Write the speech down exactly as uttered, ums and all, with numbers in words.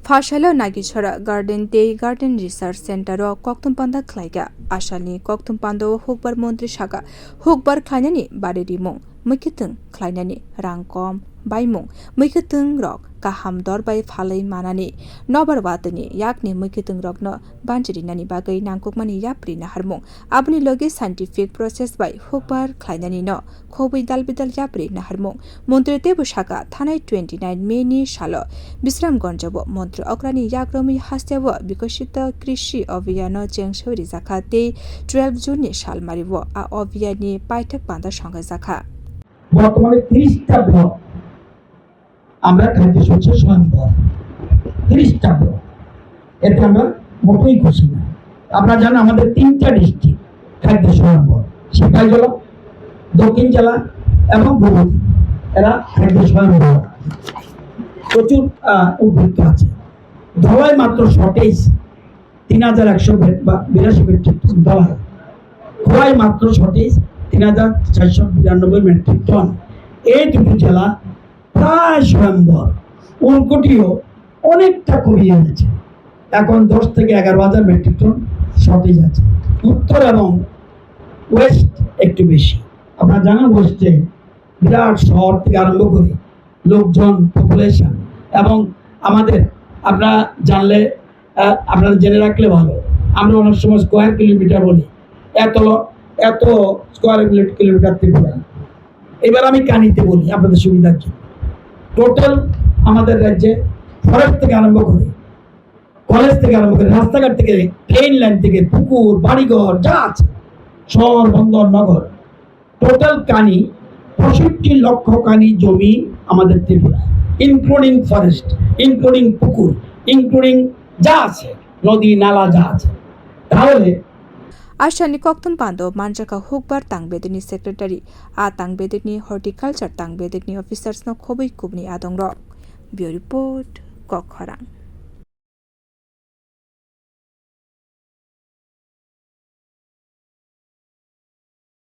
Phasailo Nagichora Garden tei Garden Research Center o kokthum panda khlaikha. Asalni kokthum panda o hukbar montri sakha, hukbar khlainani bari rimung, mwkhwtwng khlainani rang kom, baimung, mwkhwtwng rok kaham dor bai phalwi manani, nobar watwini yakni mwkhwtwng rokno banchirinani bagwi nangkukmani yapri naharmung. Aboni logi scientific process bai hukbar khlainani no khobwi dal bidal yapri naharmung. Montri teibo sakha, thanai twenty nine May ni salo Bisramganj o montri okrani yakromwi hasteo Bikasito Krishi Abhiyan no chengsewi rijakha tei twelve June ni salmari o a abhiyan ni paithak panda songaijakha. বর্তমানে তিরিশটা ব্লক আমরা খাদ্য শস্য স্বয়ম্ভর, তিরিশটা ব্লক, এতে আমরা মোটেই খুশি না। আপনারা জানেন, আমাদের তিনটা ডিস্ট্রিক্ট খাদ্য স্বয়ম্ভর, সিপাহীজলা, দক্ষিণ জেলা এবং গোমতী, এরা খাদ্য স্বয়ম্ভর। প্রচুর আহ, উদ্বৃত্ত আছে। ধলাই মাত্র শর্টেজ তিন হাজার একশো বে-, বা বিরাশি মেট্রিক টন ধলাই, খোয়াই মাত্র শর্টেজ তিন হাজার চারশো বিরানব্বই মেট্রিক টন। এই দুটি জেলা প্রায় স্বয়ম্ভর। ঊনকোটিও অনেকটা কমিয়ে এনেছে, এখন দশ থেকে এগারো হাজার মেট্রিক টন শর্টেজ আছে। উত্তর এবং ওয়েস্ট একটু বেশি। আপনারা জানেন, ওয়েস্টে বিরাট শহর থেকে আরম্ভ করে লোকজন, পপুলেশন, এবং আমাদের, আপনারা জানলে, আহ, আপনারা জেনে রাখলে ভালো, আমরা অনেক সময় স্কোয়ার কিলোমিটার বলি, এত ল-, এত স্কোয়ার কিলো-, কিলোমিটার ত্রিপুরা। এবার আমি কানিতে বলি আপনাদের সুবিধার জন্য। টোটাল আমাদের রাজ্যে ফরেস্ট থেকে আরম্ভ করে, কলেজ থেকে আরম্ভ করে, রাস্তাঘাট থেকে, ট্রেন লাইন থেকে, পুকুর, বাড়িঘর যা আছে, শহর, বন্দর, নগর, টোটাল কানি, পঁয়ষট্টি লক্ষ কানি জমি আমাদের ত্রিপুরা, ইনক্লুডিং ফরেস্ট, ইনক্লুডিং পুকুর, ইনক্লুডিং যা আছে, নদী নালা যা আছে। তাহলে Asalni kokthum panda o manjakha hukbar tangbedini secretary, a tangbedini horticulture tangbedini officers no khobwi kubni adongrok. Bureau Report, Kokkhorang.